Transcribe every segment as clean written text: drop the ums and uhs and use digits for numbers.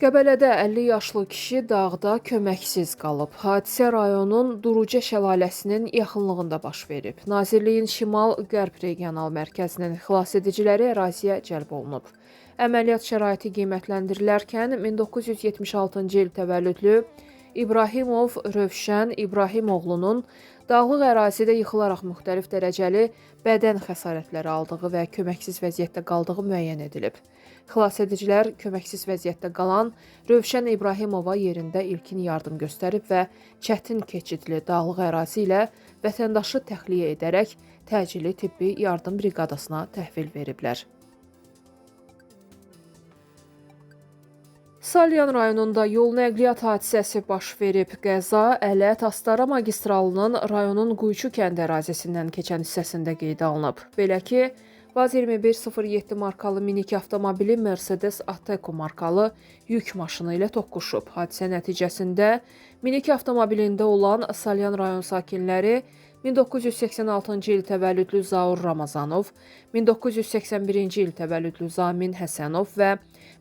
Qəbələdə 50 yaşlı kişi dağda köməksiz qalıb. Hadisə rayonun Duruca şəlaləsinin yaxınlığında baş verib. Nazirliyin Şimal-Qərb Regional Mərkəzinin xilasediciləri əraziyə cəlb olunub. Əməliyyat şəraiti qiymətləndirilərkən 1976-cı il təvəllüdlü İbrahimov Rövşən İbrahimoğlunun dağlıq ərazidə yıxılaraq müxtəlif dərəcəli bədən xəsarətləri aldığı və köməksiz vəziyyətdə qaldığı müəyyən edilib. Xilasedicilər köməksiz vəziyyətdə qalan Rövşən İbrahimova yerində ilkin yardım göstərib və çətin keçidli dağlıq ərazi ilə vətəndaşı təxliyə edərək təcili tibbi yardım briqadasına təhvil veriblər. Salyan rayonunda yol nəqliyyat hadisəsi baş verib. Qəza Ələt Astara magistralının rayonun Quyçu kəndi ərazisindən keçən hissəsində qeydə alınıb. Belə ki, Vaz 2107 markalı minik avtomobili Mercedes Ateco markalı yük maşını ilə toqquşub. Hadisə nəticəsində minik avtomobilində olan Salyan rayon sakinləri 1986-cı il təvəllüdlü Zaur Ramazanov, 1981-ci il təvəllüdlü Zamin Həsənov və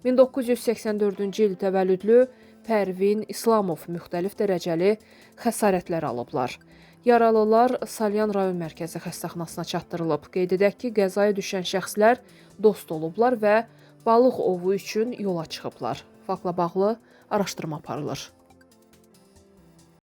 1984-cü il təvəllüdlü Pərvin İslamov müxtəlif dərəcəli xəsarətlər alıblar. Yaralılar Salyan rayon mərkəzi xəstəxanasına çatdırılıb. Qeyd edək ki, qəzaya düşən şəxslər dost olublar və balıq ovu üçün yola çıxıblar. Faktla bağlı araşdırma aparılır.